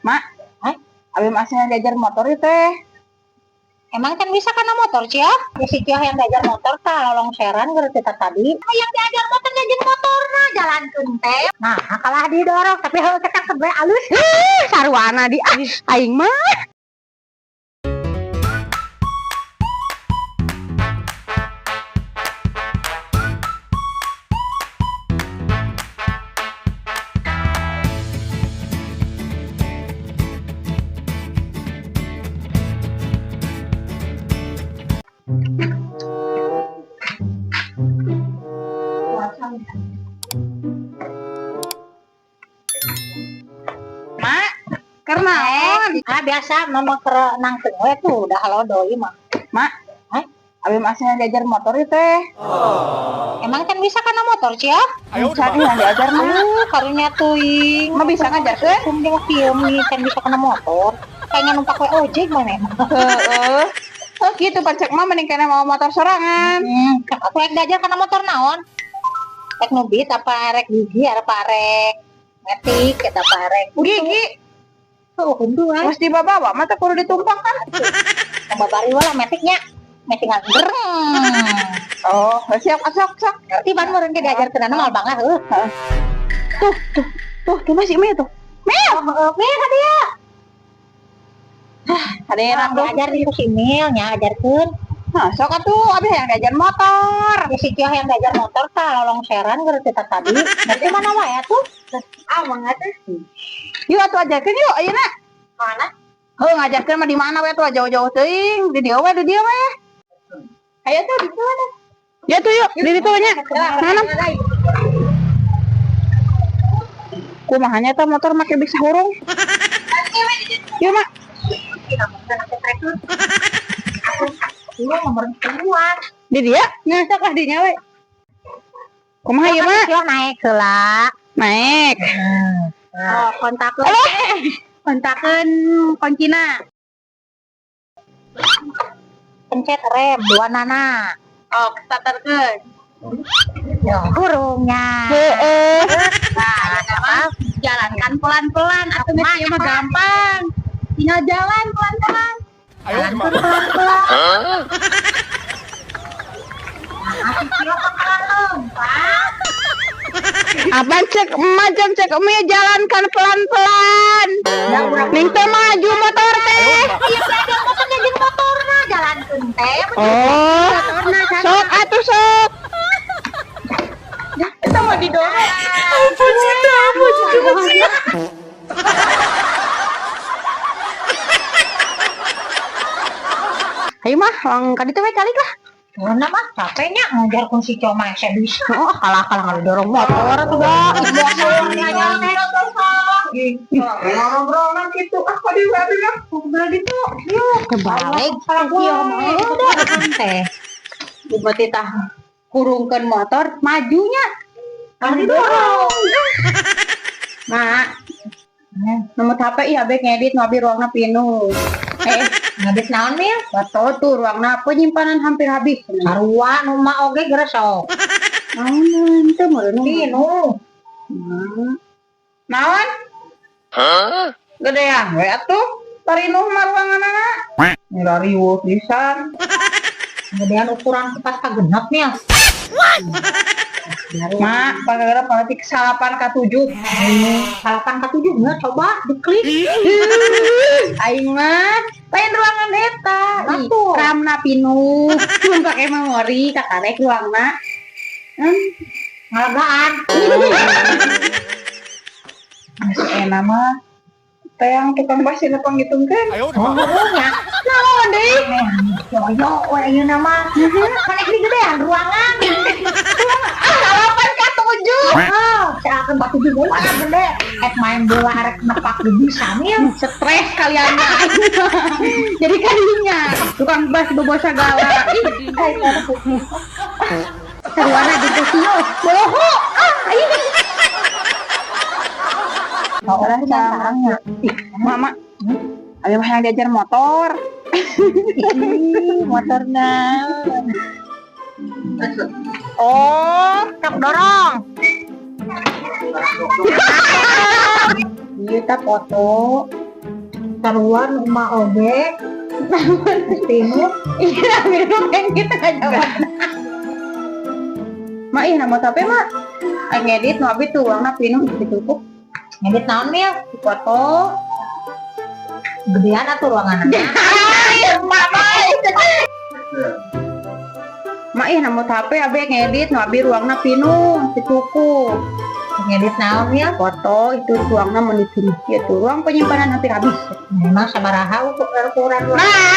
Mak, Hah? Abi masih diajar motor itu teh. Emang kan bisa kana motor, Cio? Ya si Cio yang diajar motor tah lolongseran geus kita tadi. Yang diajar motor jajan motor nah jalankeun teh. Nah, kalah didorong tapi heuh ketang bae alus. Sarwana di ah, aing mah. Mak, keur naon? Ah biasa mama keur nangtung we tuh udah halodo ieu mah. Mak, Hah? Abi masih diajar motor itu teh. Emang kan bisa kana motor, Cio? Bisa yang diajar mah. Karunya teuing. Mah bisa ngajarkeun? Kum jeung kieu mi kan bisa kana motor. Kayaknya numpak we ojek mana emang. Heeh. Oh gitu pancek mah mending kena mau motor sorangan. Aku rek diajar kana motor naon? Rek nubit apa rek gigi apa rek metik eta apa rek Gigi, Oh, hundu ah. mesti dibawa mah teh kudu ditumpang kan. Babari lah metiknya. Metik gereng. Oh, siap sok sok. Ngerti ban meureun ge diajarkeun anu mal bangga heuh. Tuh, tuh, tuh, tuh masih Mel tuh. Mel, Oh, heuh, Mil ka dia. Ada yang Urang diajar di si Mil nya ajarkeun. Nah, sok atuh abi yang diajar motor. Ya si Cio yang diajar motor tah lolongseran geus kita tadi. Berarti mana wae atuh? Ah, mangga teh. Yuk atuh ajarkeun yuk ayeuna. Mana? Heuh, ngajarkeun mah di mana we atuh jauh-jauh teuing, di dieu we, di dieu we. Ayo tuh di mana? Ya tuh yuk, di ditu nya. Mana? Kumaha nya tah motor make bisa hurung. Yuk, Mak. Iya, nomor keluar. Di dia? Nya sok lah dinya we. Kumaha ieu, Mak? Cio naik heula. Naik. Oh, kontakeun. Kontakeun kuncina. Pencet rem dua nana. Oh, starterkeun. Ya, hurungnya. Heeh. Nah, apa? Jalankan pelan-pelan atuh geus ieu mah gampang. Tinggal jalan pelan-pelan. Jalankan pelan-pelan. Nah, si Cio pelan lompat. Apaan cek emak jam cek emak jalankan pelan-pelan. Ning teh maju motor teh. Iya, belajar motor jajan motorna jalankeun teh. Oh, sok atuh sok. Kita mau didorong. Ampun cinta, ampun cinta, cinta. Ayo mah, lang ka ditu we calik lah. Mana mah capeknya ngajarkeun si Cio mah saya bisa. Oh, kalah-kalah ngadorong motor atuh da. Ngorong-ngorongan gitu. Ah, kok di babi lah. Ngobrol gitu. Kebalik si Cio mah udah teh. Bupati tah hurungkeun motor majunya. Kan didorong. Mak, nomor HP iya abek ngedit ngabi ruangna pinuh. Eh, Ngabis naon Mil? bato tuh ruangna penyimpanan hampir habis. Sarua nu mah oge geus sok. Naon teu meureun. Pinuh. Naon? Gedean we atuh. Parinuh mah ruanganana. Ngira riweuh pisan. Kemudian ukuran kipas kagenep Mil. Mak, pagara politik 9 ka 7. 9 ka 7 nya coba diklik. Aing mah lain ruangan eta. Ih, Atuh. Ramna pinuh. Mun pake memori kakarek ruangna. Ngalegaan. Masih enak mah. Teh yang tukang basin apa ngitungkeun? Oh, nya. Naon deui? Yo we ayeuna mah. Kan di gedean ruangan. 9 ka 7. Oh, saya akan batu juga mana gede. Rek main bola rek nepak di bisa Mil. Stres kalian mah. Jadi kalinya tukang bas bobo segala. Ih, Sarwana di Tokyo. boho. Ah, ih. Oh, sarangnya. Ih, Mama, ada mah yang diajar motor. Ih, motorna. Oh, Sok dorong. Iya, ta foto. Taruan uma oge. Pinuh. Iya, minum kayak gitu aja. Mak ih, nama tapi mak. Aing ngedit nu abi tuh ruangna pinuh gitu cukup. Ngedit naon, Mil? Foto. Gedean atuh ruangan. Mak Mak ih, nama HP abi ngedit nu abi ruangna pinuh teu cukup. Ngedit naon, Mil? Foto itu ruangna mun pinuh gitu. Ruang penyimpanan hampir habis. Memang sabaraha ukuran ruangan. Nah,